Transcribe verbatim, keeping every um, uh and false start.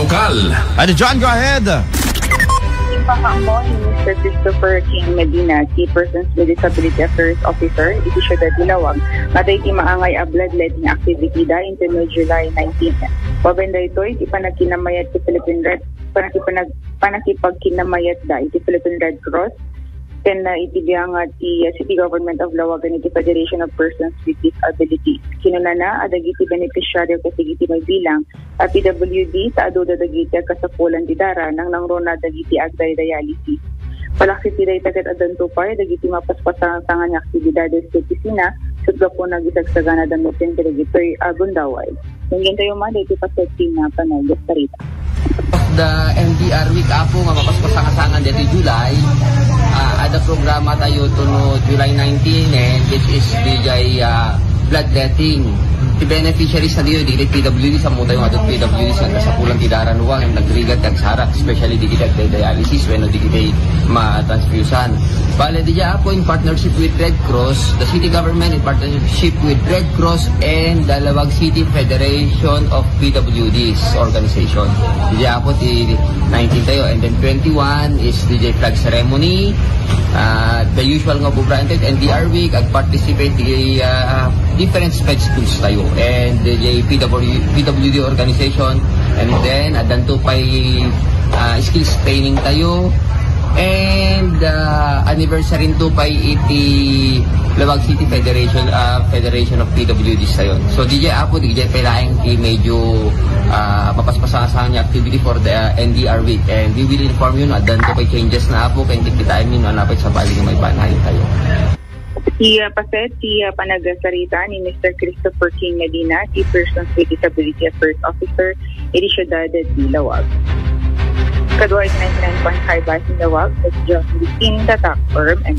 Kal. Adi John, go ahead. Impakaammo ni Mister Christopher King Medina, ti Persons with Disability Affairs Officer iti Siudad ti Laoag, nga adda iti maangay a bloodletting activity da intono July nineteen. Babaen daytoy, ti panagkinamayat ti Philippine Red, panagkipanag-, panagkipagkinamayatda iti Philippine Red Cross, ken, ah, iti biangan ti, ah, City Government of Laoag ken iti Federation of Persons with Disabilities. Kinunana a dagiti benepisyaryo ket dagiti maibilang a P W D ta adu dagiti agkasapulan ti dara, nangnangruna dagiti agdaydialysis. Palaksid ti dayta ket addanto pay dagiti mapaspasangasangan nga aktibidades ti opisina, ket gapu nagisagsagana da meeting kadagitoy a gundaway. Nanggintayo man daytoy paset ti napanag-, sarita. The N D R Week, Apo, nga mapaspasangasangan daytoy July, ah, adda programa tayo to no July nineteen, and this is D J, ah, bloodletting. Ti beneficiaries na diyo, dagiti P W Ds, ammo tayo nga adda P W Ds, nga kasapulan ti dara no, nga nagrigat, nagsarak, especially dagiti agdaydialysis, wenno dagiti ma-transfusion. Bale, diya, Apo, in partnership with Red Cross, the city government in partnership with Red Cross and the Laoag City Federation of P W Ds organization. Diya, Apo, ti nineteen tayo, and then twenty-one is D J flag ceremony, ah, the usual nga program, N D R Week, ag-participate di, ah, different sped schools tayo, and D J P W, P W D organization, and then addanto pay, ah, skills training tayo, and, ah, anniversary to pay iti Laoag City Federation, ah, Federation of P W Ds tayo. So, D J, Apo, D J pay laeng ti medyo, ah, mapaspasangasangan nga activity for the, ah, N D R Week, and we will inform you no addanto pay changes na, Apo, ken kikitaen mi no napay sabali nga maipanay tayo. Ti, ah, paset ti, ah, panagsarita ni Mister Christopher King Medina, ti Persons with Disability Affairs Officer iti Siudad ti Laoag. Kadua iti ninety-nine point five Basin Laoag, ket John Lucin, Tatak, Urban.